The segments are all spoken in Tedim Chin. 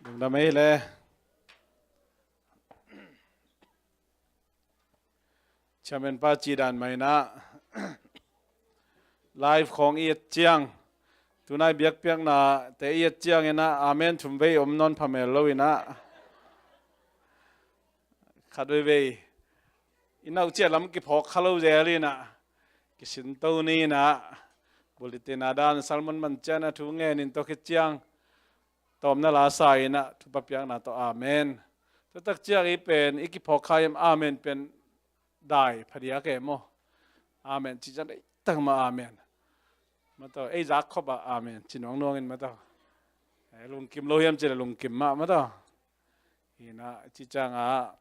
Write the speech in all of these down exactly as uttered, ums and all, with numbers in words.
Lungdam ei le. Chairman pa ci dan mah inah live khawng i et ciang, tunai biakpiakna te i et ciang inah amen thum vei om nawn phamel lo inah, khat veivei i nauh ciah lam kiphawk kha lo zel inah, kisinto ni inah, bulletin a dan sermon man ciang a thu ngen in tawh khit ciang tawmna lasa inah thupha piakna tawh amen. Tutak ciang i pen i kiphawk kha hiam? Amen pen dai phadiak e maw? Amen ci ciang dai tak mah amen. Mataw, ei zak khop ah amen ci nuangnuang in mataw. Eh, lungkim lo hiam ci le lungkim mah mataw. Inah ci ciangah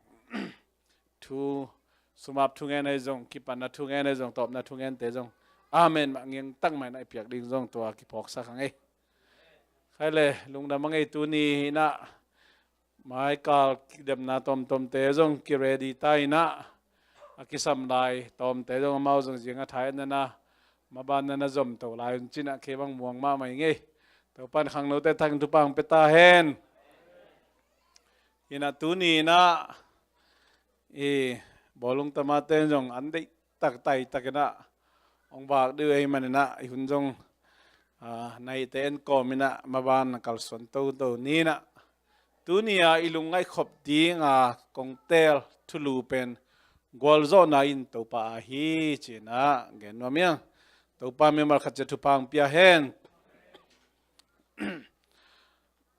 thu sumap thungen ahi zong, kipatna thungen ahi zong, tawpna thungente zong amen mah ngiang tak mah inah i piak ding zong tua kiphawksak hang ei. Khai le lungdam a ngei tuni inah maikal kidemna tawmtawmte zong kiready ta inah, a kisam lai tawmte zong amau zong zing a thai nana maban nana zomto lai un cinah kei bang muang mahmah i ngei. Topan khangnote thang thupang pia ta hen. Inah tuni inah i bawlung tamate zong an deih tak tai tak inah hong vak dih uh ei man inah i hun zong, ah, naite en kawm inah maban a kalsuan toto ni inah, tuni a i lungngaih khop ding a kong teel thulu pen gualzawhna in Topa ahi ci inah gen nuam iang. Topa mimal khat ciat thupha hong pia hen.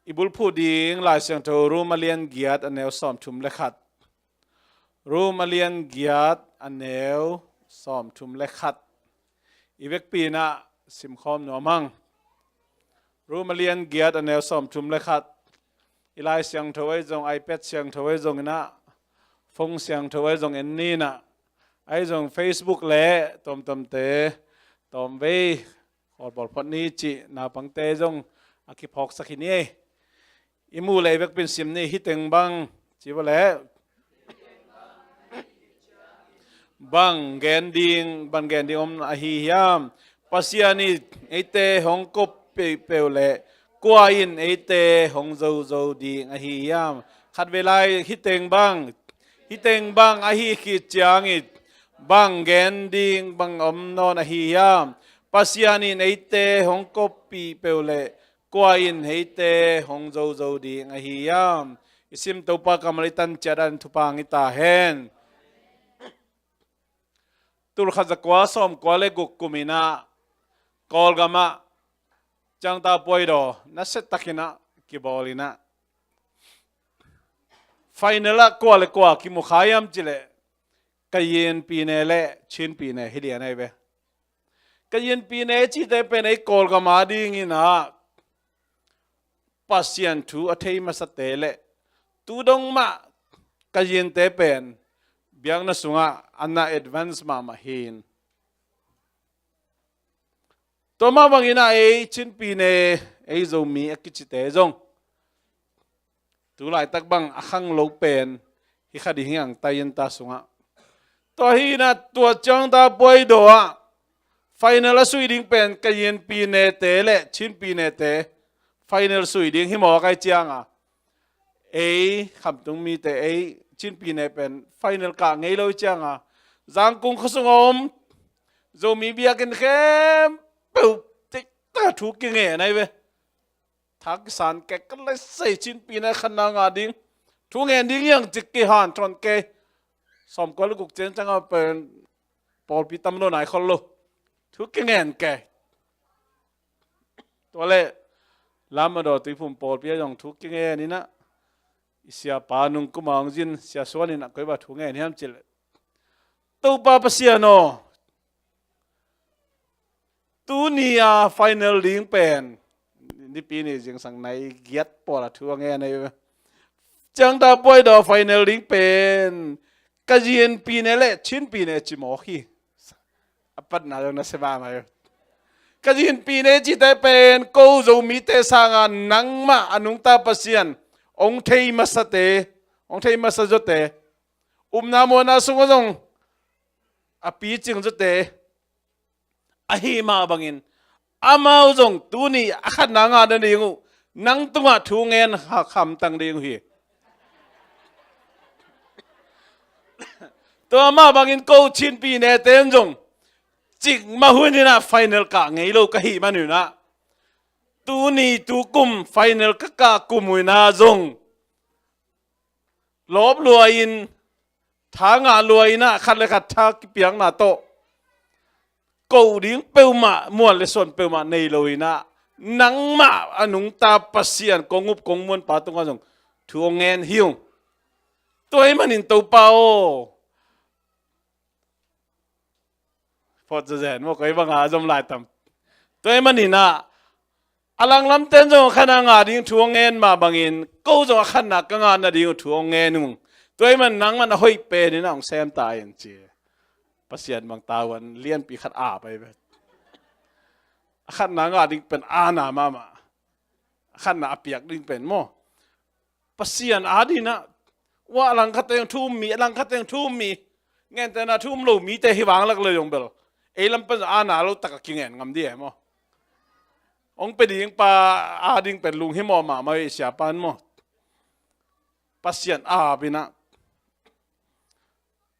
I bulphuh ding Lai Siangtho Rom a lian giat a neu sawmthum le khat. Rom a lian giat a neu sawmthum le khat. I vekpi inah simkhawm nuam hang. Rom a lian giat a neu sawmthum le khat. I Lai Siangtho ahi zong, iPad Siangtho ahi zong inah, phone Siangtho ahi zong en ni inah, ahi zong Facebook le tawmtawmte tawmvei kawlbawl phot ni cih naupangte zong a kiphawksak hi ni ei. I muh le i vekpi in sim ni. Hih teng bang ci vua leh, bang gen ding, bang gen ding om ahi hiam? Pasian in eite hong ko peuhpeuh le kua in eite hong zozo ding ahi hiam? Khatvei lai, hih teng bang, hih teng bang ahi khit ciangin bang gen ding bang om nawn ahi hiam? Pasian in eite hong ko peuhpeuh le kua in eite hong zozo ding ahi hiam? I sim Topa kammal i tan ciat dan thupha hong hi ta hen. Tulkhat zakua sawmkua le guk kum inah Kawlgam ah ciangta puaidaw nasia tak inah kibawl inah, final ah kua le kua kimu kha hiam ci leh, Kayin pyine le Chin pyine hi lian ahi ve. Kayin pyine cihte pen ei Kawlgam a ding inah Pasian thu a thei masate le tu dong mah Kayinte pen biakna sungah a na advance mahmah hi. Tua mah bang inah ei Chin pyine, ei Zomi a kicite zong tu laitak bang a khanglo pen hi kha ding hi ang, Tayinta sungah. Tua hi inah tua ciangta puaidaw ah final a sui ding pen Kayin pynete le Chin pynete final sui ding hi mawk ahi cianga, ei khamtung mite, ei Chin pyine pen final kah ngei lo cianga, Zangkung khuasung a om Zomi biakinn khempeuh tiktak thu kingen ahi ve. Thak kisan kek ka le sei, Chin pyine khatna ngah ding thu ngen ding hiang cik kihan thon kei. Sawmkua le guk ciang cianga pen pawlpi tam lo nai khol lo. Thu kingen kei. Tua le Lamadaw Tuiphum pawlpi a zong thu kingen inah, i siapa nung kuma hong zin Sia Suan inah koi bang thu ngen hiam ci leh, Topa Pasian aw, tuni a final ding pen, Nipi ni zingsang nai giat pawl a thu a ngen ahi ve. Ciangta puaidaw final ding pen Kayin pyine le Chin pyine ci mawk hi. A patna zong na se mahmah hi. Kayin pyine cihte pen ko Zomite sanga nangmah a nungta Pasian hong thei masate, hong thei masa zawte, upna muanna sungah zong a picing zawte ahi mah bangin, amau zong tuni a khatna ngah nading uh nang tungah thu ngen ha-, hamtang ding uh hi. Tua mah bangin ko Chin Pyi Ne ten zong cikmah hun inah final kah ngei lo ka hih man inah, tuni tukum final ka kah kum uh inah zong lawp lua-in, tha ngah lua-in ah, khat le khat tha kipiakna tawh koh ding peuhmah, muan le suan peuhmah nei lo-in ah, nangmah a nungta Pasian kong up kong muanpa tungah zong thu hong ngen hi ung. Tua ahih manin Topa aw, phawt zazen maw, koi banga a zom lai tam. Tua ahih manin ah, a langlamten zong a khatna ngah ding thu hong ngen mah bangin, ko zong a khatna ka ngah nading uh thu hong ngen ung. Tua ahih man nangman a hoih penin ah hong sem ta in ci. Pasian bang tavuan lianpi khat ap ahi ve. A khatna ngah ding pen ana mahmah. A khatna a piak ding pen maw, Pasian adingin ah, ua, a langkhat teng thu um mi, a langkhat teng thu um mi, gentehna thu um lo mite hi vanglak le zong bel, ei lam pan zong ana lo takah kingen ngam ding e maw. Hong pia ding pa ading pen lunghimawh mahmah hi, siapa in maw. Pasian ap in ah,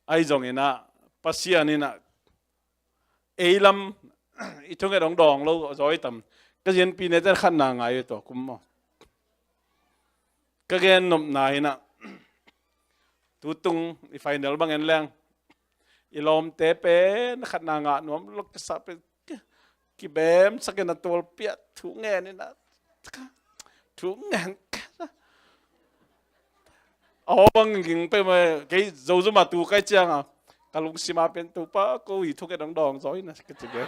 ahi zongin ah, Pasian in ah, ei lam i thunget hong dawng lo zaw hi tam. Ka zi-in Pyi Ne ten khatna ngai uh tua kum maw. Ka gen nopna in ah, tutung i final bang en leng, i lawmte pen khatna ngah nuam lo ka sa pen, kibemsak in ah tualpi ah thu ngen in ah, thu ngen. Aw, bang ging peuh mah, kei Zozum ah tu ka hih ciangin ka lungsim ah pen, Topa, ko i thunget hong dawng zaw in ah, ka ci ve.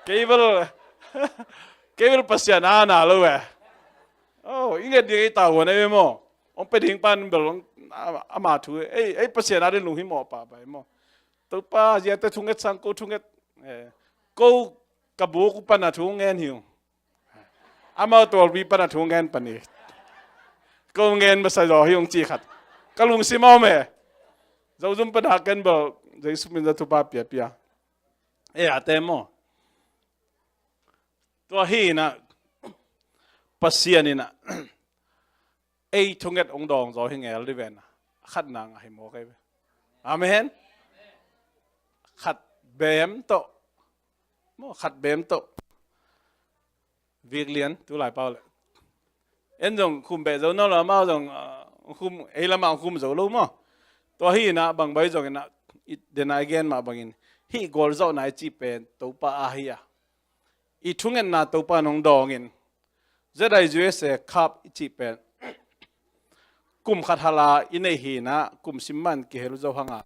Kei bel, kei bel Pasian ana lo ve. Aw, i nget ding ei tavuan ahi ve maw. Hong pia ding pan bel hong, a, ama thu, ei, ei Pasian ading lunghimawh pahpah hi maw. Topa, ziate thunget sang ko thunget, eh, ko ka buk uh pan a thu ngen hi ung. Amau tualpi pan a thu ngen pan hi. Ko ngen masa zaw hi ung ci khat ka lungsim ah om e. Zozum pan a ken bel Jesu min a thupha piapia. Eh, a te maw. Tua hi in ah, Pasian in ah, ei thunget hong dawng zaw hi ngel dih ven. Khatna ngah hi mawk ahi ve. Amen. Khat bem tawh. Maw, khat bem tawh. Vik Lian, tu lai pau le. En zong khum beh zo nawn lo, amau zong, ah, khum, ei lamah khum zo lo maw. Tua hi in ah, bang bai zong in ah, i, den a i gen mah bangin, hih gualzawhna i cih pen Topa a hi a, i thungetna Topa in hong dawngin, Z I U S A Cup i cih pen kum khat hal a i neih hi in ah, kum sim man kihel uh zo hang a,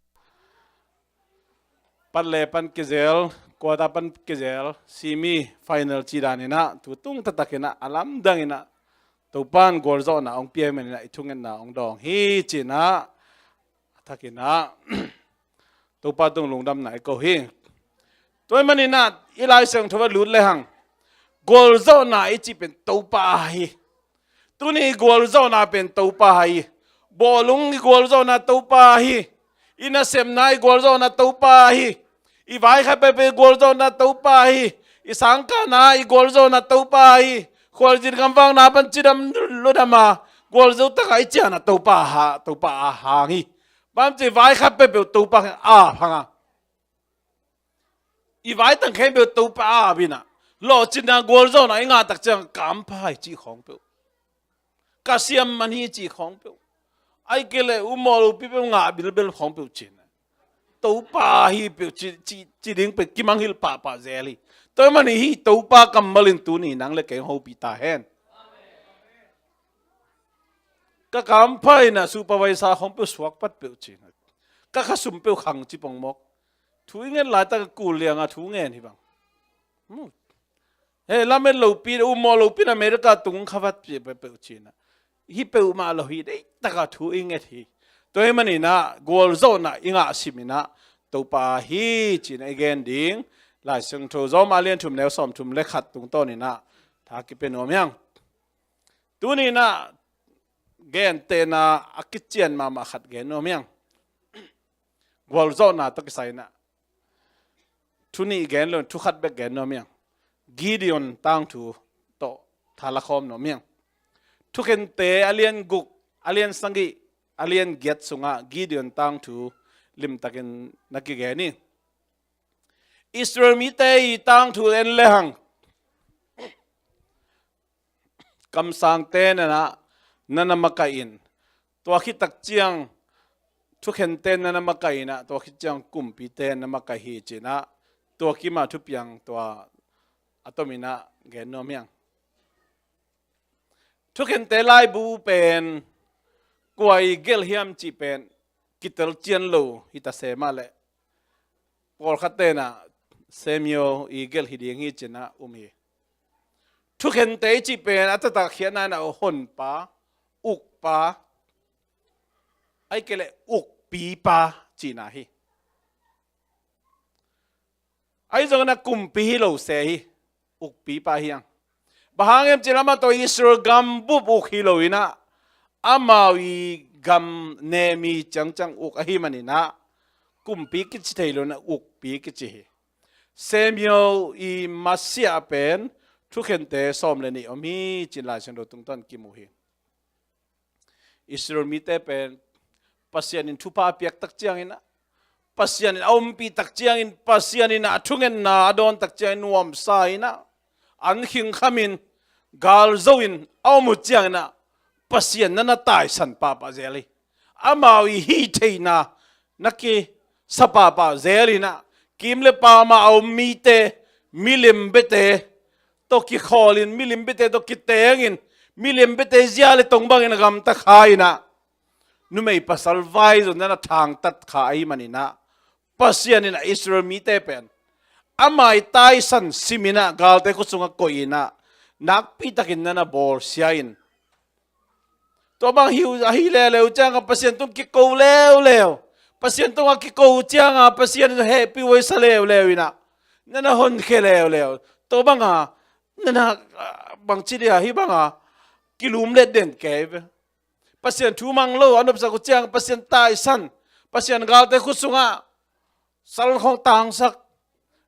patle pan kizel, quarter pan kizel, semi final cih dan in ah, tu tung taktak in ah, a lamdang in ah, Topa in gualzawhna hong pia hi man in ah, i thungetna hong dawng hi ci in ah, a thak in ah, Topa tung lungdamna i ko hi. Tua ahih man in ah, i Lai Siangtho ah lut le hang, gualzawhna i cih pen Topa a hi. Tuni i gualzawhna pen Topa a hi. Bawlung i gualzawhna Topa a hi. I nasemna i gualzawhna Topa a hi. I vaikhak peuhpeuh i gualzawhna Topa a hi. I sangkahna i gualzawhna Topa a hi. Khualzin gamvakna pan cidam ludam a, gualzo tak a i ciahna Topa a ha, Topa a hang hi. Bang ci, vaikhak peuhpeuh Topa a hang a, i vaitang khempeuh Topa a ap in ah, lawhcinna gualzawhna i ngah tak ciang, ka hampha hi cih khawng peuh, ka siam man hi cih khawng peuh, ahih kei leh upmawh lopi peuh ngah bilbel khawng peuh cih in ah, Topa a hi peuh ci, ci, ci ding peuh kimangngilh pahpah zel hi. Tua ahih manin hih Topa kammal in tuni nang le kei hong hopih ta hen. Ka, ka hampha in ah supervisor khawng peuh suak pat peuh cih in ah, ka khasum peuh khang ci pong mawk. Thu i nget laitak a kul liang a thu ngen hi bang. Hmm. He, lamet lopi, upmawh lopi in America tung kha vat peuh, peuh, peuh cih in ah, hih peuhmah lo hi, deihtak a thu i nget hi. Tua ahih man in ah, gualzawhna i ngah sim in ah, Topa a hi ci in ah i gen ding. Lai Siangtho Rom a lian thum neu sawmthum le khat tungtawn in ah, tha kipia nuam hi hang. Tuni in ah, gentehna a kician mahmah khat gen nuam hi hang. Gualzawhna tawh kisai in ah, thu nih gen lo, thu khat bek gen nuam hi hang. Gideon tangthu tawh thala khawm nuam hiang. Thukhente a lian guk, a lian sagih, a lian giat sungah Gideon tangthu limtakin na kigen hi. Israel mite i tangthu en lehang, kamsangte nana, nana makaih in, tua khit tak ciang thukhente nana makaih inah, tua khit ciang kumpite na makaih hi cinah, tua kima thupiang tua a tominah gen nuam hiang. Thukhente laibu pen kua i gelh hiam cih pen kitel cian lo hi ta se mah leh, pawlkhat tenah Samuel i gelh hi ding hi cinah um hi. Thukhente i cih pen a taktak khiatna inah honpa, ukpa, ahih kei leh ukpipa cihna hi. Ahi zongin a kumpi hi lo se hi, ukpipa hi hang. Bang hang hiam cih leh amah tawh Israel gambup uk hi lo inah, amau i gam nemi ciangciang uk ahih maninah kumpi kici thei lo inah ukpi kici hi. Samuel i masiah pen thukhente sawm le nih om hi cin Lai Siangtho tungtawn kimu hi. Israel mite pen Pasian in thupha a piak tak ciangin ah, Pasian in a ompih tak ciangin, Pasian in a thungetna a dawn tak ciangin nuamsa inah, an khingkhamin, galzo in a om uh ciangin ah, Pasian nana taisan pahpah zel hi. Amau i hih theihna na kisa pahpah zel inah, kim le pam ah a om mite, milim biate tawh kikhawlin, milim biate tawh kitengin, milim biate zia le tong bangin a gamta kha inah, numei pasal vai zong nana thangtat kha ahih maninah, Pasian inah Israel mite pen ama i taisan sim inah, galte khut sungah koih inah, nakpitakin nana bawlsia in. Tua bang hi uh, ahi leuleu ciangah Pasian tung kiko leuleu, Pasian tungah kiko ciangah Pasian in hehpih huaisa leuleu inah, nana honkhia leuleu. Tua banga nana, ah, bangci dia hih banga kilumlet den kei ve. Pasian thu mang lo a nopsak uh ciang Pasian taisan, Pasian galte khut sungah salkhong tangsak,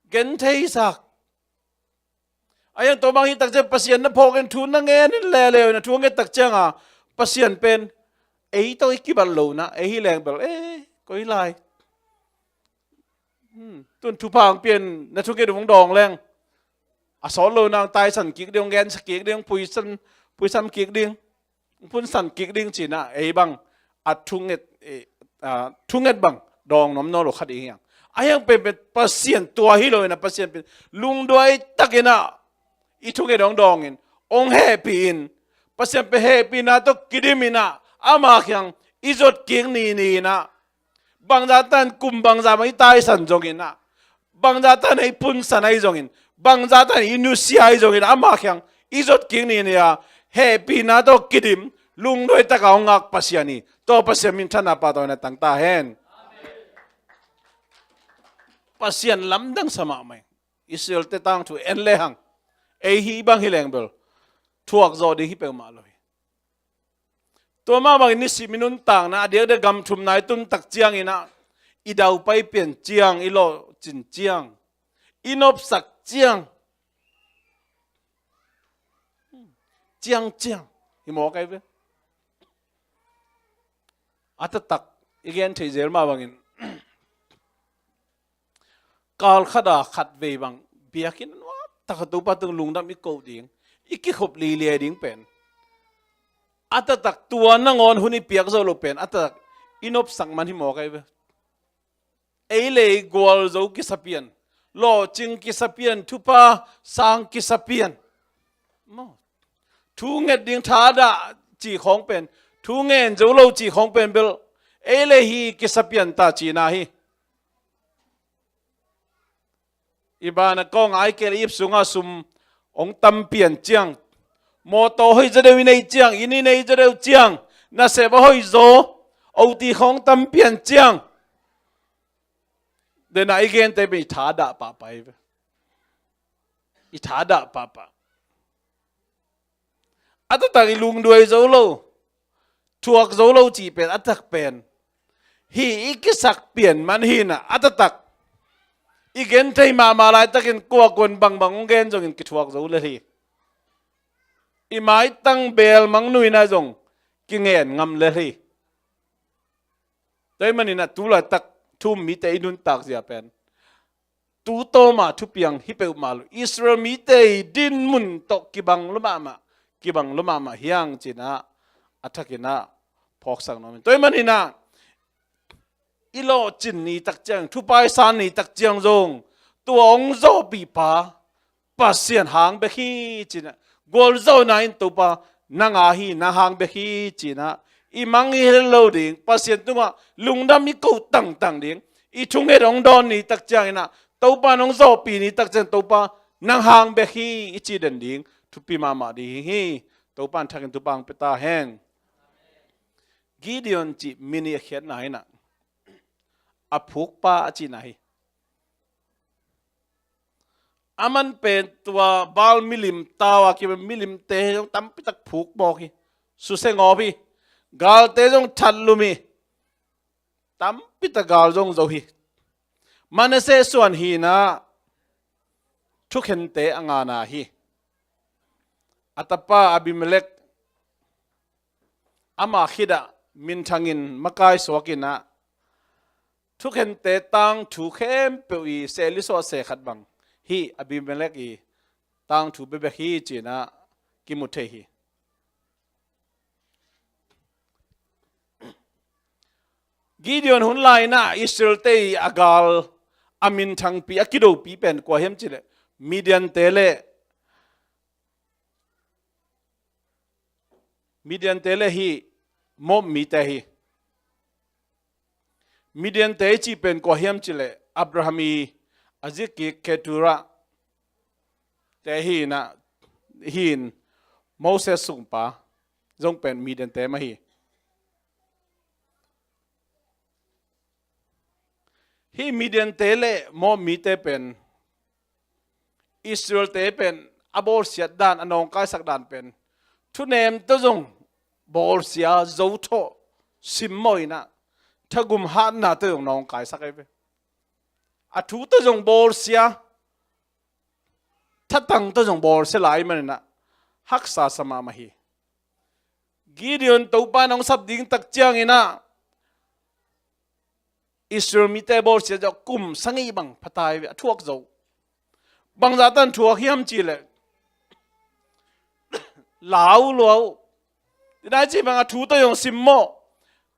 gentheisak. A hiang tua bang hih tak ciang Pasian na phawkin thu na ngen in leuleu inah, thu a nget tak cianga Pasian pen ei tawh i kibat lo inah, ei hi leng bel, eh, koi lai. Hmm, tun thupha hong pian na thunget hong dawng leng, a sawt lo nang taisan kik ding, hong gensa kik ding, hong puisan, puisan kik ding, hong punsan kik ding cinah, ei bang a thunget, eh, a thunget bang dawng nuam nawn lo khat i hiang. A hiang penpen Pasian tua hi lo inah, Pasian pen lungduai takinah i thunget hong dawngin, hong hehpih in, Pasian pen hehpihna tawh kidim inah, ama kiang i zot kik nini inah, bangzahtan kum bangzah bang i taisan zongin ah, bangzahtan i punsan ahi zongin, bangzahtan i nusia ahi zongin, ama kiang i zot kik nini a, hehpihna tawh kidim, lungduai taka hong ngak Pasian hi. Tua Pasian minthanna pahtawina tangta hen. Pasian lamdang sa mahmah hi. Israelte tangthu en lehang, ei hih bang hi leng bel thuak zawh ding hi peuhmah lo hi. Tua mah bangin nisim i nuntakna, a diakdiak gam thumna i tun tak ciangin ah, i daupai pian ciang, i lawhcin ciang, i nopsak ciang, ciangciang hi mawk ahi ve. A taktak i gen thei zel mah bangin, kal khat a khat vei bang biakinn a nuamtak a Topa tung lungdam i koh ding, i kikhop lilia ding pen, a taktak tua nangawn hun i piak zo lo pen, a taktak i nopsak man hi mawk ahi ve. Ei le ei gualzo kisa pian, lawhcing kisa pian, thupha sang kisa pian. Maw. Thu nget ding thadah cih khawng pen, thu ngen zo lo cih khawng pen bel, ei le ei hi kisa pian ta cihna hi. I banah kong a i kel ip sungah sum hong tam pian ciang, mawtaw hoih zaw deuh i neih ciang, inn i neih zaw deuh ciang, nasep a hoih zaw, oti khawng tam pian ciang, denah i gente pen i thadah pahpah hi ve. I thadah pahpah. A taktak i lungduai zo lo, thuak zo lo cih pen a taktak pen, hih i kisak pian man hi inah, a taktak I gen thei mahmah laitakin kua kuan bangbang hong gen zongin kithuak zo lel hi. I maitang beel mangnuina zong kingen ngam lel hi. Tua ahih manin ah tu laitak thu-um mite i nuntak zia pen tu tawma thupiang hi peuhmah lo. Israel mite i dinmun tawh kibang lua mahmah, kibang lua mahmah hi hang ci-in ah a thakin ah phawksak nuam ing. Tua ahih manin ah i lawhcin ni tak ciang, thupaisan ni tak ciang zong tua hong zawhpihpa Pasian hang bek hi ci-in ah, gualzawhna in Topa nang aa hi, nang hang bek hi ci-in ah i mangngilh lo ding, Pasian tungah lungdam i ko tangtang ding, i thunget hong dawn ni tak ciangin ah Topa in hong zawhpih ni tak ciang Topa nang hang bek hi i ci den ding thupi mahmah ding hi. Topa in thakin thupha hong pia ta hen. Gideon cih min i a khiatna in ah a phukpa a cihna hi. Aman pen tua Baal milim tau a kipan milimte zong tampitak phuk mawk hi. Susia ngawp hi. Galte zong that lum hi. Tampitak gal zong zo hi. Manasseh suan hi-in ah thukhente a ngana hi. A tapa Abimelek ama khitah minthangin makai suakin ah thukhente tangthu khempeuh i seli suah se khat bang hi. Abimelek i tangthu bekbek hi ci-in ah kimu thei hi. Gideon hun lai-in ah Israelte i a gal a minthangpi, a kidopi pen kua hiam cih leh Midiante le Midiante le hih Moab mite hi. Midiante i cih pen kua hiam cih leh Abraham i a zi kik Keturah te hi-in ah, hi-in Moses sungpa zong pen Midiante mah hi. Hih Midiante le Moab mite pen Israelte pen a bawlsiat dan, a nawngkaisak dan pen thunem tawh zong bawlsia, zothawh, simmawh in ah thagum hatna tawh zong nawngkaisak ahi ve. A thu tawh zong bawlsia, thatang tawh zong bawlsia lai ahih manin ah haksa sa mahmah hi. Gideon Topa in hong sap ding tak ciangin ah Israel mite bawlsia zawh kum sagih bang pha ta hi ve, a thuak zo. Bangzah tan thuak hiam cih leh lau lua uh. Nidang cih bang a thu tawh zong simmawh,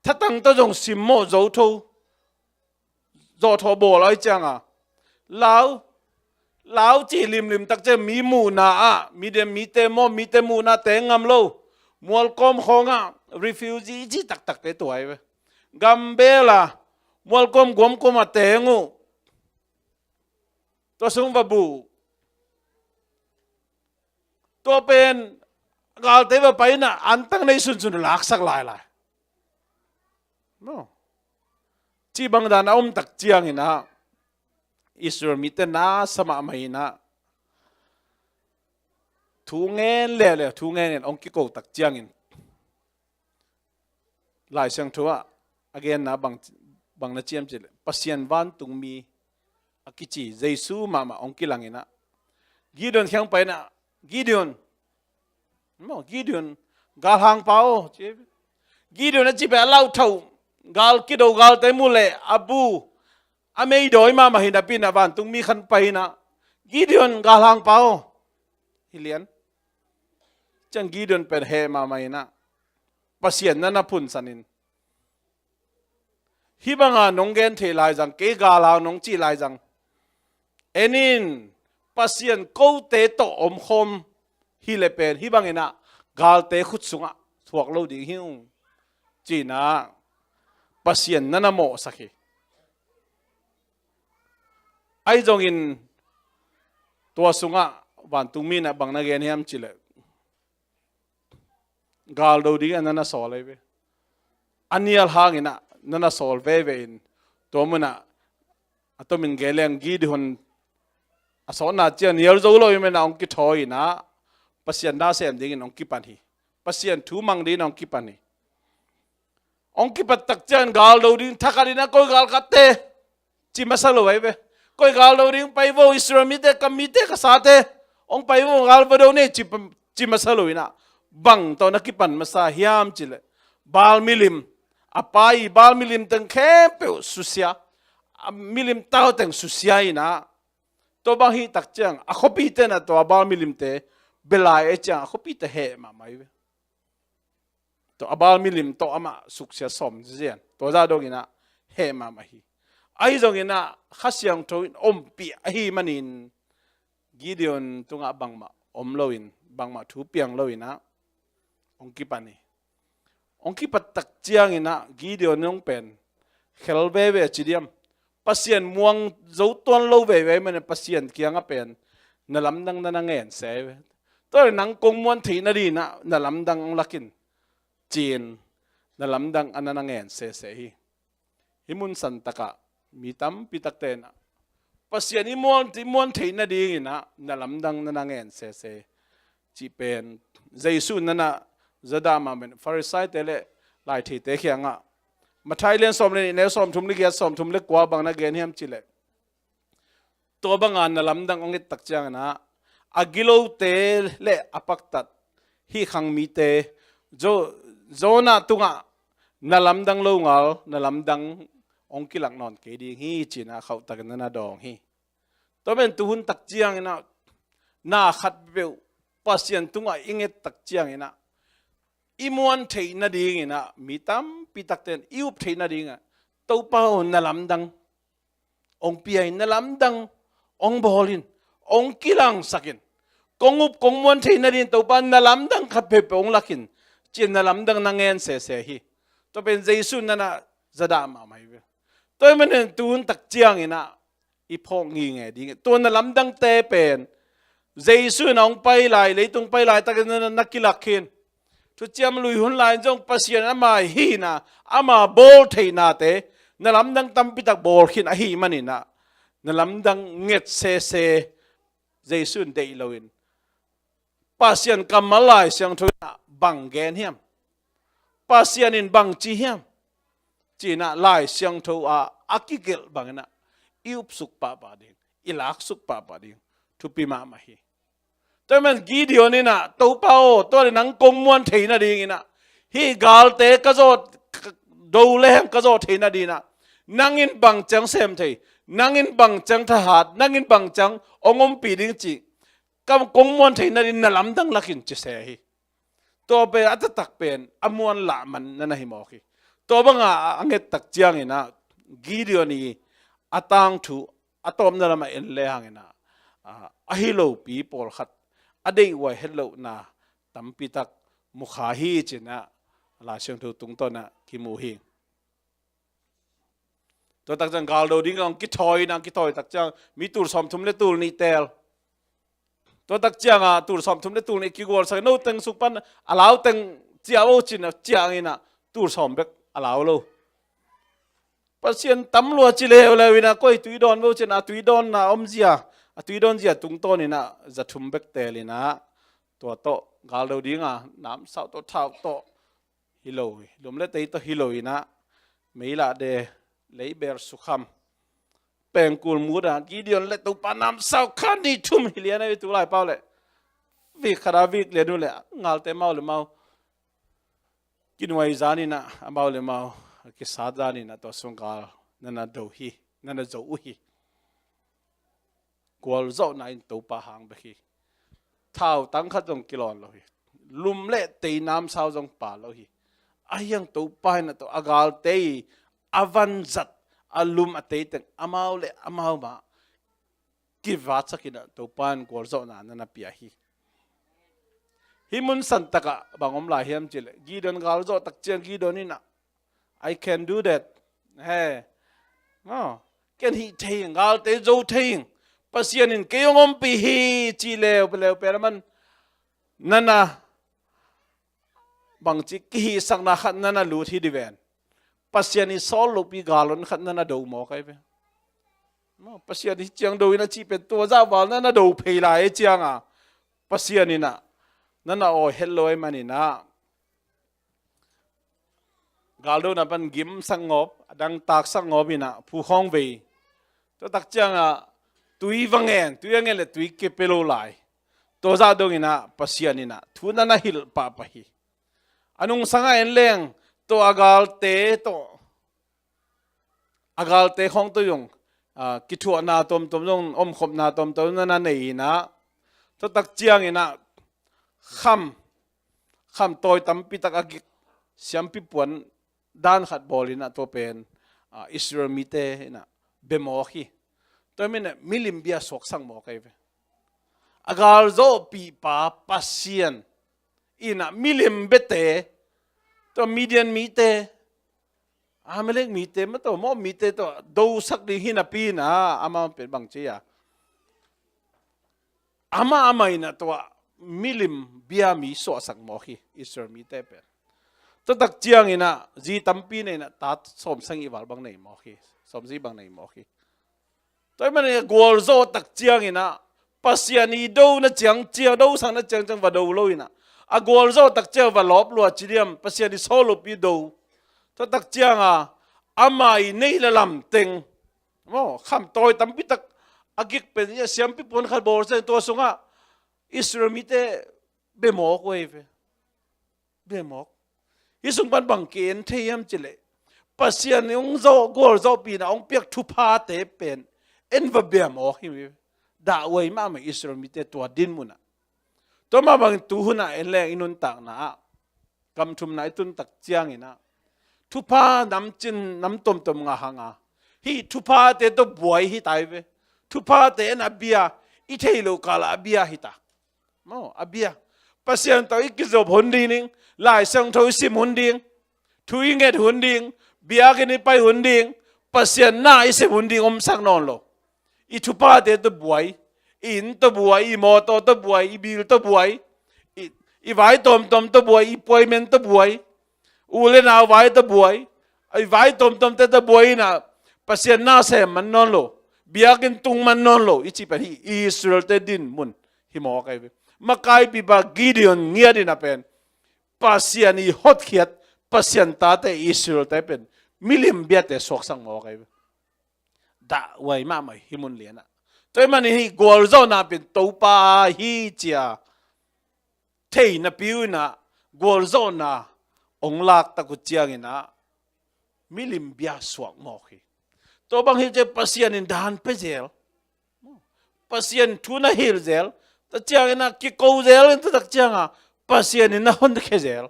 thatang tawh zong simmawh, zothawh, zothawh bawl ahih ciangin lau, lau cih limlim tak ciang mi muhna ah, Midian mite, Moab mite muhna teng ngam lo. Mualkawm khawngah refugee cih taktakte tua hi ve. Gambel ah, mualkawm guamkawm ah teng uh. Tua sung va bu. Tua pen galte va pai-in ah antang nei sunsun laksak lailai. No. Cih bang dan a om tak ciangin ah Israel mite na sa mahmah in ah thu ngen leuleu, thu ngen ngen hong kiko tak ciangin Lai Siangtho ah a genna bang, bang na ci hiam cih leh Pasian vantungmi a kici Jesu mahmah hong kilang in ah Gideon kiang pai-in ah, Gideon, maw, Gideon, galhangpa aw, ci. Gideon a cih pen a lauthau, gal kido, galte muh leh a bu, a meidawi mahmah hi napi-in ah vantungmi khan pai-in ah, Gideon, galhangpa aw, hi lian. Ciang Gideon pen heh mahmah in ah Pasian na na phunsan in, hih banga nong gen theih laizang, kei galhang nong cih laizang, en in, Pasian kote tawh omkhawm hi leh pen hih bangin ah galte khut sungah thuak lo ding hi ung, ci-in ah Pasian na na mawhsak hi. Ahi zongin tua sungah vantungmi in ah bang na gen hiam cih leh galdo dingin a na na sawl ahi ve. A nial hangin ah na na sawl veve in, tua munah a tomin gen leng Gideon a sawtna ciang nial zo lo ahih manin ah hong kithawi in ah Pasian na sem dingin hong kipan hi. Pasian thu mang dingin hong kipan hi. Hong kipat tak ciangin galdo ding thakhat in ah koi galkhatte ci masa lo ahi ve. Koi gal do ding pai vo, Israel mite, ka mite, ka sate, hong pai vo, gal va do ni ci, ci masa lo in ah, bang tawh na kipan masa hiam cih leh, Baal milim, a pa i Baal milim teng khempeuh susia, a milim tau teng susia in ah, tua bang hih tak ciang a khuapite in ah tua Baal milimte bia lai ahih ciang a khuapite heh mahmah hi ve. Tua a Baal milim tawh amah suksiat sawm zian. Tua zah dong in ah heh mahmah hi. Ahi zong in ah Kha Siangtho in ompih ahih manin Gideon tungah bangmah om lo in, bangmah thu piang lo in ah hong kipan hi. Hong kipat tak ciang in ah Gideon in hong pen khel veve a ci diam. Pasian muang zo tuan lo veve ahih manin Pasian kiangah pen na lamdang na na ngen se ve. Tua leh nang kong muan theih nading in ah na lamdang hong lak in, ci-in na lamdang a na na ngen sese hi. Hih mun santak ah mi tampi takte in ah Pasian i muan, i muan theih nading in ah na lamdang na na ngen sese cih pen Jesu in ah za dah mahmah in, Farisaite leh laitheite kiangah, Matthai lian sawm leh nih, neu sawmthum leh giat, sawmthum leh kua bang na gen hiam cih leh, tua banga na lamdang hong et tak ciang in ah a gilote leh a paktat hih khang mite, Jo-, Jonah tungah na lamdang lo ngal na lamdang hong kilak nawn kei ding hi, ci-in ah khauhtakin na na dawng hi. Tua pen tuhun tak ciang in ah na khatpeuh Pasian tungah i nget tak ciang in ah i muan theih nading in ah mi tampi takte in i up theih nading ah, Topa aw, na lamdang hong pia in, na lamdang hong bawl in, hong kilangsak in. Kong up, kong muan theih nading Topa na lamdang khat peuhpeuh hong lak in, ci-in na lamdang na ngen sese hi. Tua pen Jesu in ah za dah mahmah hi ve. Tua ahih manin tuhun tak ciang in ah i phawk nginge ding hi. Tua na lamdangte pen Jesu in ah hong pai lai, leitung pai laitakin na, na kilak khin. Thuciam Lui hun lai in zong Pasian ama hi in ah ama bawl theihnate na lamdang tampi tak bawl khin ahih manin ah na lamdang nget sese Jesu in deih lo in, Pasian kammal Lai Siangtho in ah bang gen hiam? Pasian in bang ci hiam? Ci-in ah Lai Siangtho ah a kigelh bang in ah i upsuk pahpah ding, i laksuk pahpah ding thupi mahmah hi. Tua ahih manin Gideon in ah, Topa aw, tua leh nang kong muan theih nading in ah hih galte ka zawh, ka do leng ka zawh theih nading in ah nang in bang ciang sem thei, nang in bang ciang thahat, nang in bang ciang hong ompih ding cih ka kong muan theih nading na lamdang lak in, ci se hi. Tua pen a taktak pen a muan lah man na na hi mawk hi. Tua banga a nget tak ciang in ah Gideon i a tangthu, a tawpna lamah en lehang in ah, a, ahi lopi pawlkhat a deihhuai hetlohna tampi tak mu kha hi, ci-in ah Lai Siangtho tungtawn ah kimu hi. Tua tak ciang gal do ding ah hong kithawi in ah, kithawi tak ciang mi tul sawmthum leh tul nih teel. Tua tak ciang ah tul sawmthum leh tul nih kigualsak in, no teng sung pan a lau teng ciah vo, ci-in ah ciah in ah tul sawm bek a lau lo. Pasian tam lua ci leuleu in ah, koi tui dawn vo, ci-in ah a tui dawnna omzia, a tui dawnzia tungtawn in ah za thum bek teel in ah, tua tawh gal do ding ah namsau tawh, thau tawh hi lo hi, lum leh tei tawh hi lo in ah, mei lah de, lei beel sukham, pengkul mut ah, Gideon leh Topa namsau kha nih thum hi lian a, tu lai pau leh vik khat a vik lian uh leh ngalte mau leh mau kinuai zan in ah, amau leh mau a kisat zan in ah tua sung gal na na do hi, na na zo uh hi. Gualzawhna in Topa hang bek hi. Thautang khat zong kilawn lo hi. Lum leh tei namsau zong pal lo hi. Ahi hang Topa in ah tua a galte i a vanzat, a lum a tei teng amau leh amau mah kivatsak in ah Topa in gualzawhna na na pia hi. Hih mun santak ah bang om lai hiam cih leh, Gideon gal zawh tak ciang Gideon in ah, "I can do that." He. Maw. Ken hih thei ing, galte zo thei ing. Pasian in kei hong ompih hi, ci leuleu pen a man, na na bangci kihihsakna khat na na lut hi ding ven. Pasian i sawl lopi galhon khat na na do mawk ahi ve. Maw, Pasian hih ciang do in a cih pen tua zah val na na do phei lai ahih ciang a, Pasian in ah na na awi het lo ahih manin ah, galdona pan gim sak ngawp, a dang tak sak ngawp in ah, phu khawng vei, Tua tak ciangah tui va ngen, tui a ngen le tui kipia lo lai. Tua zah donginah Pasian inah thu na na hilh pahpah hi. A nungsangah en leng tua a galte tawh, a galte khawng tawh zong, ah, kithuahna tomtom zong, omkhopna tomtom na na nei inah, tua tak cianginah kham, kham tawi tampi tak a gik siampi puan dan khat bawl inah tua pen, ah, Israel mite inah bemawk hi. Tua minah milim bia suaksak mawk ahi ve. A galzawhpihpa Pasian inah milim biate, tua Midian mite, Amalek mite, mah tua Moab mite tua dosak ding hi napi inah, amah pen bang ci a, amah amah inah tua milim bia mi suahsak mawk hi Israel mite pen. Tua tak cianginah zi tampi nei inah ta sawmsagih val bang nei mawk hi, sawmsagih bang nei mawk hi. Tua ahih manin a gualzawh tak cianginah Pasian i do na ciang ciang, dosakna ciangciang va do lo inah, a gualzawh tak ciang va lawp lua ci diam, Pasian i sawl lopi do. Tua tak cianga ama i neih le lam teng, maw, kham tawi tampi tak a gik pen, siampi puan khat bawl ciang tua sungah Israel mite bemawk uh ahi ve. Bemawk. Hih sung pan bang ki-en thei hiam cileh, Pasian in hong zawh, gualzawhpihna hong piak thuphate pen en va bemawk hi. Dahhuai mahmah Israel mite tua din munah. Tua mah bangin tu hunah en leng i nuntakna ah, gam thumna i tun tak cianginah thupha namcin nam tomtom ngah hanga, hih thuphate tawh buai hi ta hi ve. Thuphate en a bia, i theih loh kalah a bia hi ta. Maw, a bia. Pasian tawh i kizop hun ding, Lai Siangtho i sim hun ding, thu i nget hun ding, biakinn i pai hun ding, Pasian na i sem hun ding omsak nawn lo. I thuphate tawh buai, i inn tawh buai, i mawtaw tawh buai, i bil tawh buai, i, i vai tomtom tawh buai, i puaimen tawh buai, u le nau vai tawh buai, i vai tomtomte tawh buai inah Pasian na sem man nawn lo, biakinn tung man nawn lo, i cih pen hih Israel-te din mun hi mawk ahi ve. Makaipipa Gideon ngiat inah pen Pasian i hotkhiat, Pasian tate Israel-te pen milim biate suaksak mawk ahi ve. Dahhuai mahmah hi mun lianah. Tua ahih manin hih gualzawhna pen Topa hi cia thei napi uh inah gualzawhna hong lak tak uh cianginah milim bia suak mawk hi. Tua bang hi cia Pasian in dan pia zel, Pasian thu na hilh zel, tua cianginah kiko zel in tua tak cianga Pasian in na honkhia zel,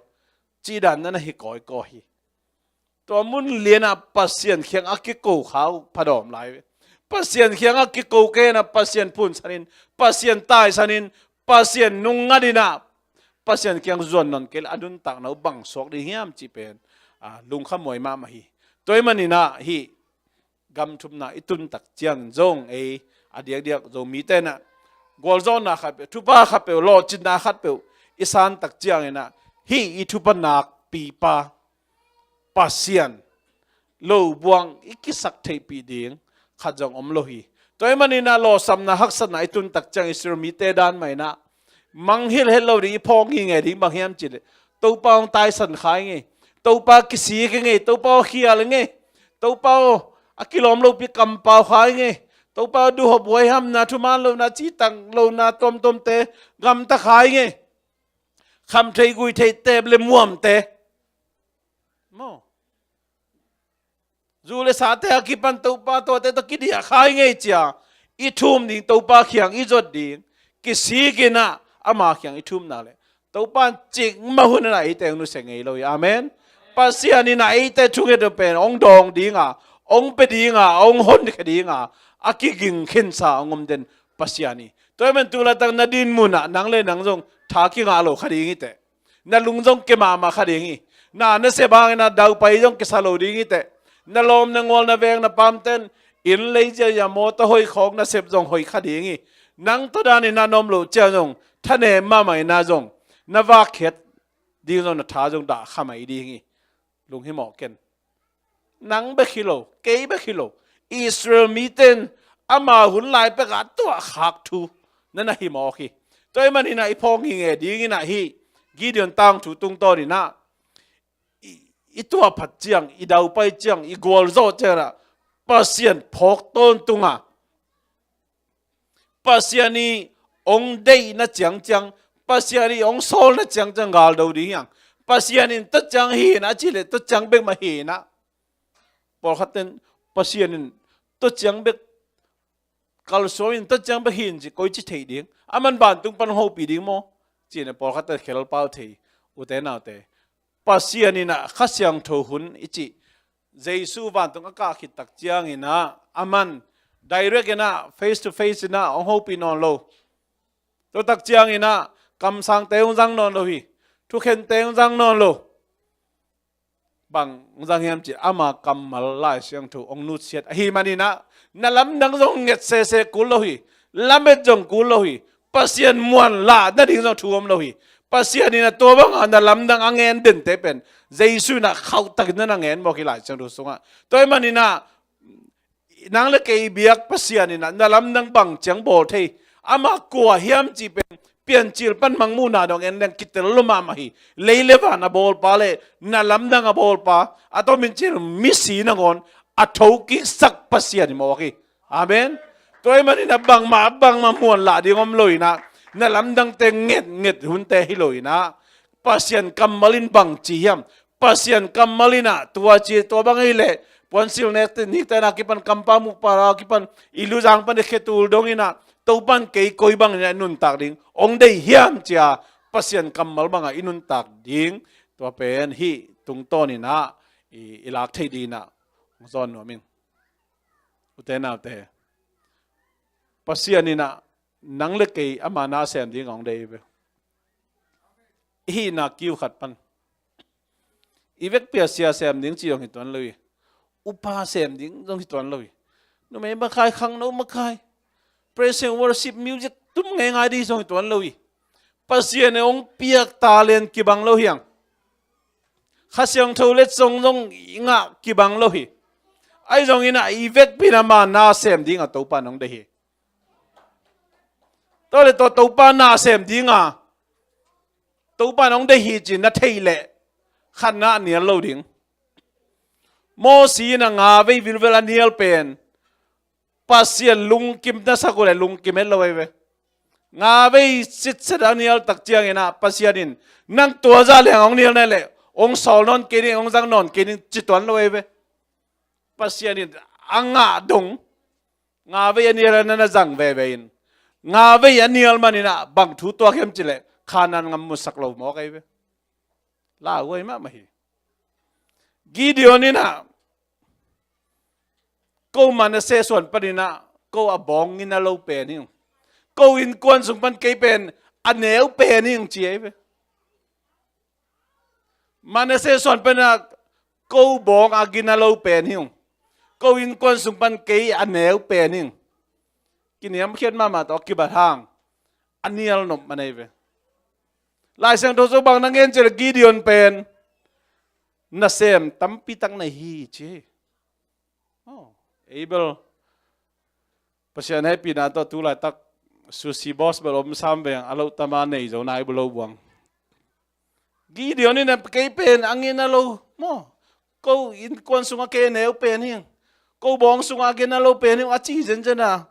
cih dan na na hi kawikawi hi. Tua mun lianah Pasian kiang a kiko kha uh pha dawm lai ve. Pasian kiang a kiko kei inah Pasian phunsanin, Pasian taisanin, Pasian nungngatinah, Pasian kiang zuan nawn kei le a nuntakna uh bang suak ding hiam cih pen, ah, lungkhamhuai mahmah hi. Tua ahih maninah hih gam thumna i tun tak ciangin zong ei a diakdiak Zomite inah gualzawhna khat peuh, thupha khat peuh, lawhcinna khat peuh i san tak cianginah hih i thupha nakpipa Pasian lo buang i kisak theihpih ding khat zong om lo hi. Tua ahih maninah lawhsamna haksatna i tun tak ciang Israel mite dan mah inah mangngilh het lo ding i phawk ngingei ding bang hiam cih leh Topa hong taisan kha i ngei. Topa kisik i ngei. Topa aw khial i ngei. Topa aw a kilawm lopi kampau kha i ngei. Topa aw duhhop huaihamna, thuman lohna, cihtak lohna tuamtuamte gamta kha i ngei. Kham thei gui thei teep le muamte, maw, zu le sate a kipan Topa tuate tawh kidiah kha i ngei cia i thum ding, Topa kiang i zot ding kisik inah ama kiang i thum nak leh Topa in cikmah hun inah eite hong nusia ngei lo hi. Amen. Pasian inah eite thunget uh pen hong dawng dinga, hong pia dinga, hong honkhia dinga a kiging khinsa hong om den Pasian hi. Tua ahih manin tu laitak na din munah nang le nang zong tha kingah lo kha ding hi teh. Na lung zong kia mahmah kha ding hi. Na nasep hangin a daupai zong kisa lo ding hi teh. Na lawm, na ngual, na veng, na pamten inn, lei, zia, zia, mawtaw hoih khawng nasep zong hoih kha ding hi. Nang tawh danin na na om loh ciang zong thanem mahmah inah zong na vakkhiat ding zong na tha zong dah kha mai ding hi. Lunghimawh ken. Nang bek hi lo, kei bek hi lo, Israel mite in ama hun lai pekah a tuahkhak thu na na hi mawk hi. Tua ahih maninah i phawk ngingei dinginah hih Gideon tangthu tungtawninah i, i tuahphat ciang, i daupai ciang, i gualzawh cianginah Pasian phawk tawntung a, Pasian i hong deihna ciangciang, Pasian i hong sawlna ciangciang galdo ding hiang. Pasian in tua ciang hi na a cih leh tua ciang bek mah hi na. Pawlkhat ten Pasian in tua ciang bek kalsuan in tua ciang bek hi in ci koi ci thei ding. A man vantung pan hong hopih ding maw? Ci na pawlkhat ten khelpau thei. Ute naute, Pasian in a Kha Siangtho hun i cih Jesu vantung a kah khit tak ciangin a, a man direct in a, face to face in a hong hopih nawn lo. Tua tak ciangin a kamsangte hong zang nawn lo hi. Thukhente hong zang nawn lo. Bang hong zang hiam cih leh ama kammal Lai Siangtho hong nutsiat ahih manin a, na lamdang zong nget sese kul lo hi. Lamet zong kul lo hi. Pasian muan lah nading zong thu om lo hi. Pasian in a tua banga na lamdang a ngen dente pen Jesu in a khauhtakin na na ngen mawk hi Lai Siangtho sungah. Tua ahih manin a nang le kei i biak Pasian in a na lamdang bang ciang bawl thei, ama kua hiam cih pen Piancil pan Mangmuhna dong en leng kitel lo mahmah hi. Lei le van a bawlpa le na lamdang a bawlpa, a tomin cil misi nangawn a thokiksak Pasian i mawk hi. Amen. Tua ahih manin a bangmah bangmah muan lah ding om lo in a, na lamdangte ngetnget hunte hi lo in a, Pasian kammal in bang ci hiam? Pasian kammal in a tua ci, tua bang ahih leh puansilh nek nikten a kipan, kampau mukpau a kipan, i luzang pan i khetul dong in a, Topan kei koi bangin a i nuntak ding hong deih hiam ci a, Pasian kammal banga i nuntak ding. Tua pen hih tungtawn in a i, i lak theih ding in a hong zawn nuam ing. Ute naute, Pasian in a nang le kei ama na sem ding hong deih ve. I hihna kiu khat pan i vekpi a sia sem ding ci zong hi tuan lo hi. Upa sem ding zong hi tuan lo hi. Numei makai, khangno makai, praise and worship music tum ngeingai ding zong hi tuan lo hi. Pasian in hong piak talent kibang lo hiang. Kha Siangtho letsong zong i ngah kibang lo hi. Ahi zongin a i vekpi in ama na sem ding a Topan hong deih hi. Tua le tua Topa na sem ding a Topan hong deih hi ci na theih leh khatna a nial lo ding. Mosi in a nga vei vilvel a nial pen Pasian lungkim na sak uh leh lungkim het lo ahi ve. Nga vei sitset a nial tak ciangin a Pasian in nang tua zah leng hong nial na hih leh hong sawl nawn kei ding, hong zang nawn kei ding ci tuan lo ahi ve. Pasian in a ngah dong nga vei a nial a na na zang veve in, nga vei a nial manin a bang thu tuak hiam cih leh Kanaan gam musak lo mawk ahi ve. Lauhuai mahmah hi. Gideon in a, ko Manasseh suan panin a ko a bawng gina lo pen hi ung. Ko innkuan sung pan kei pen a neu pen hi ung ci ahi ve. Manasseh suan pan a ko bawng a gina lo pen hi ung. Ko innkuan sung pan kei a neu pen hi ung. Kiniamkhiat mahmah tawh kibat hang a nial nop man ahi ve. Lai Siangtho sung bang na ngen cih leh Gideon pen nasem tampi tak nei hi ci. Oh, Abel. Pasian hehpihna tawh tu laitak sushi boss bel om sam veng a, lo tama nei zo nai bu lo buang. Gideon in a kei pen a gina lo maw, ko innkuan sungah kei a neu pen hi ung, ko bawng sungah a gina lo pen hi ung a ci zenzen a,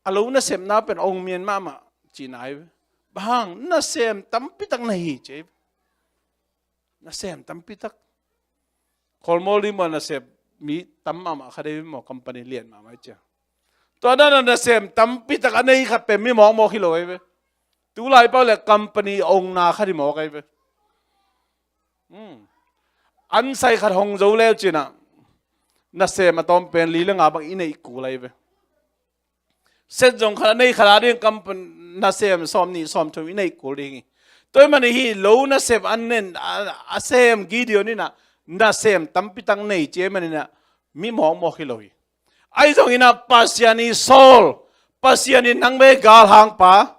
a lo nasepna pen ong mian mahmah cihna ahi ve. Bang hang? Nasem tampi tak nei hi ci ahi ve. Nasem tampi tak. Khualmual ding maw, nasem mi tam mahmah kha dei maw, company lian mahmah hi cia. Tua dan a nasem tampi tak a nei khat pen mi mawkmawk hi lo ahi ve. Tulai pau le company ongna khat hi mawk ahi ve. Hmm. An sai khat hong zo leu cin a nasem a tawm pen li le nga bang i neih kul ahi ve. Set zong khat a nei khat a ding kam nasem sawm nih sawm thum i neih kul ding hi. Tua ahih manin hih lo nasep an nen a, a sem Gideon in a nasem tampi tak nei ci ahih manin a mi mawkmawk hi lo hi. Ahi zongin a Pasian i sawl, Pasian in nang bek galhangpa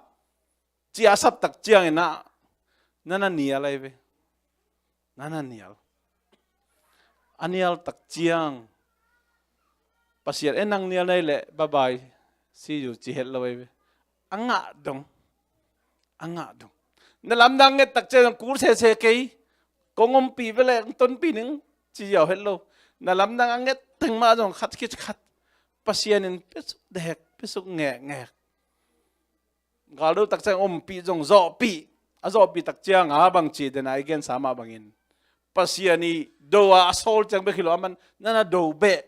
ci a sap tak ciangin a na na nial ahi ve. Na na nial. A nial tak ciang Pasian e nang nial nei leh bye bye, see you ci het lo ahi ve. A ngah dong. A ngah dong. Na lamdang nget tak ciang kul sese kei, kong ompih ve leh kong tonpih ning ci ziau het lo. Na lamdang a nget teng mah zong khat khit khat Pasian in piasuk dek, piasuk ngekngek. Galdo tak ciang ompih zong zawhpih. A zawhpih tak ciang a bang ci dena i gensa mah bangin, Pasian i do a, a sawl ciang bek hi lo, aman nana do beh.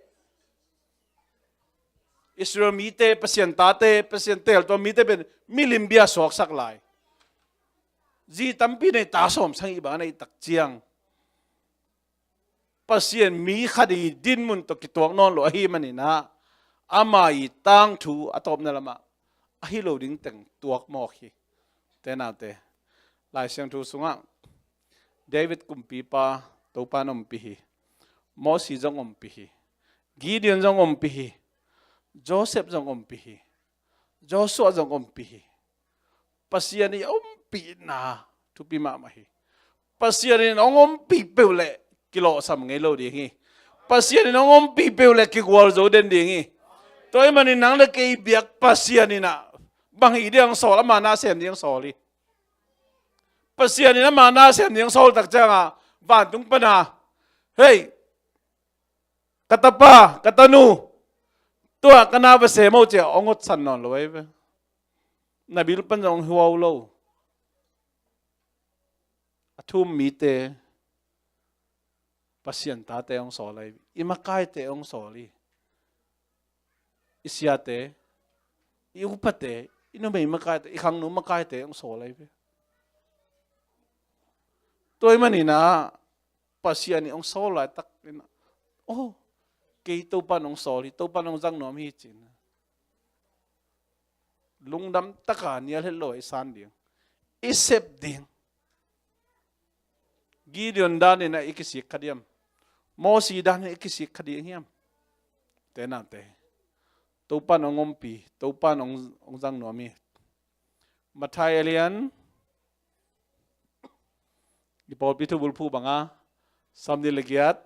Israel mite, Pasian tate, Pasian teeltuam mite pen milim bia suaksak lai. Zi tampi nei, ta sawm sang i bang a nei tak ciang, Pasian mi khat i dinmun tawh kituak nawn lo ahi maninah, ama i tangthu a tawpna lamah ahi lo ding teng tuak mawk hi. Te naute, Lai Siangtho sungah David kumpipa Topa in ompih hi. Mosi zong ompih hi. Gideon zong ompih hi. Joseph zong ompih hi. Joshua zong ompih hi. Pasian i ompihna thupi mahmah hi. Pasian in hong ompih peuh leh kilawhsam ngei lo ding hi. Pasian in hong ompih peuh leh kigualzo den ding hi. Tua ahih manin nang le kei biak Pasian inah bang hi ding hong sawl, ama nasem ding hong sawl hi. Pasian in ama nasem ding hong sawl tak ciangah vantung pana, "Hei, ka tapa, ka tanu, tua ka na va sem o," ci-a hong otsan nawn lo ahi ve. Na bil pan zong hong huau lo. A thu-um mite Pasian tate hong sawl ahi ve. I makaite hong sawl hi. I siate, i upate, i numei makaite, i khangno makaite hong sawl ahi ve. Tua ahih maninah Pasian i hong sawl laitak inah, "Oh, kei Topa in hong sawl hi, Topa in hong zang nuam hi," ci-in lungdam taka nial het lo a i san ding, i sep ding. Gideon dan inah i kisik kha diam? Mosi dan inah i kisik kha ding hiam? Te naute, Topa in hong ompih, Topa in hong, hong zang nuam hi. Matthai a lian, i pawlpi thubulphuh banga sawmnih le giat,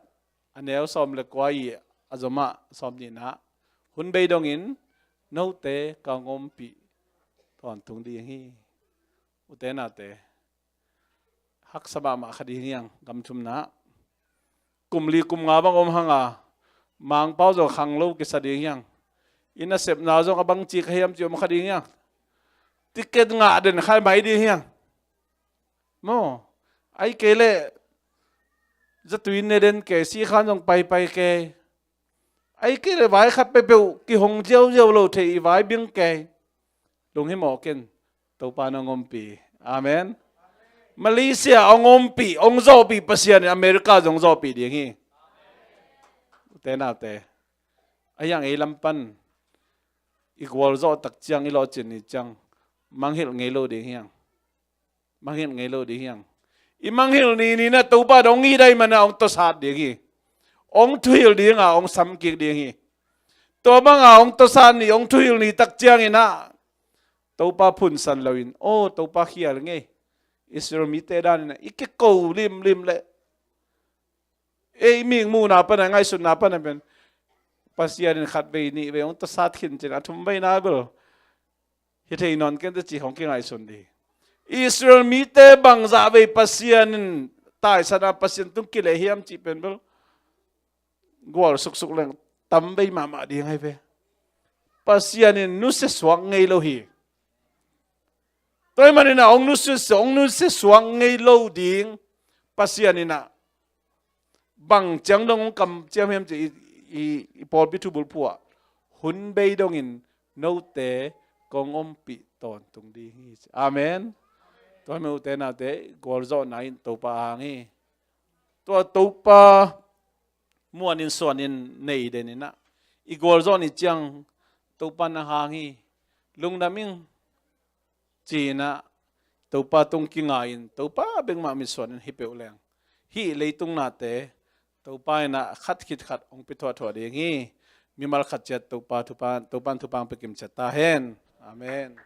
a neu sawm le kua i a zomah sawmnihnah, "Hun bei dongin note kong ompih tawntung ding hi." Ute naute, haksa mahmah kha ding hiang, gam thumna. Kum li kum nga bang om hanga, Mangpau zong khang lo kisa ding hiang. I nasepna zong a bangci kha hiam ci om kha ding hiang. Ticket ngah den khai mai ding hiang. Maw, ahih kei leh zatui ne den kei, sikhan zong paipai kei. Ahih kei leh vai khat peuhpeuh kihong ziauziau lo thei, i vai bing kei. Lunghimawh ken, Topa in hong ompih. Amen. Malaysia hong ompih, hong zawhpih Pasian in America zong zawhpih ding hi. Ute naute, a hiang ei lam pan i gualzawh tak ciang, i lawhcin ni ciang, mangngilh ngei lo ding hiang. Mangngilh ngei lo ding hiang. I mangngilh ni ni na Topa dong i dai mana hong tawsat ding hi. Hong thuhilh dinga hong samkik ding hi. Tua banga hong tawsat ni, hong thuhilh ni tak cianginah Topa phunsan loin, "Oh, Topa khial ngei." Israel mite daninah i kiko limlim leh, ei mihing muhna pana, ngaihsutna pana pen, Pasian in khat vei nih vei hong tawsat khin cin, a thum veina bel hi thei nawn kente ci hong kingaihsun ding. Israel mite bangzah vei Pasian in taisana, Pasian tung kileh hiam cih pen bel gual suksuk leng tam vei mahmah ding ahi ve. Pasian in nusia suak ngei lo hi. Tua ahih maninah hong nusia, hong nusia suak ngei lo ding Pasian inah bang ciang dong hong kamciam hiam ci i, i, i pawlpi thubulphuh ah, "Hun bei dongin note kong ompih tawntung ding hi," ci. Amen. Tua ahih manin ute naute, gualzawhna in Topa a hang hi. Tua Topa muanin suanin nei deninah i gualzawh ni ciang Topa na hang hi. Lungdam ing. Ci-inah Topa tung kingai-in Topa bengmah mitsuanin hi peuh leng, hih leitung nate Topa inah khat khit khat hong pia thuahthuah ding hi. Mimal khat ciat Topa thupha, Topa in thupha hong pia kim ciat ta hen. Amen.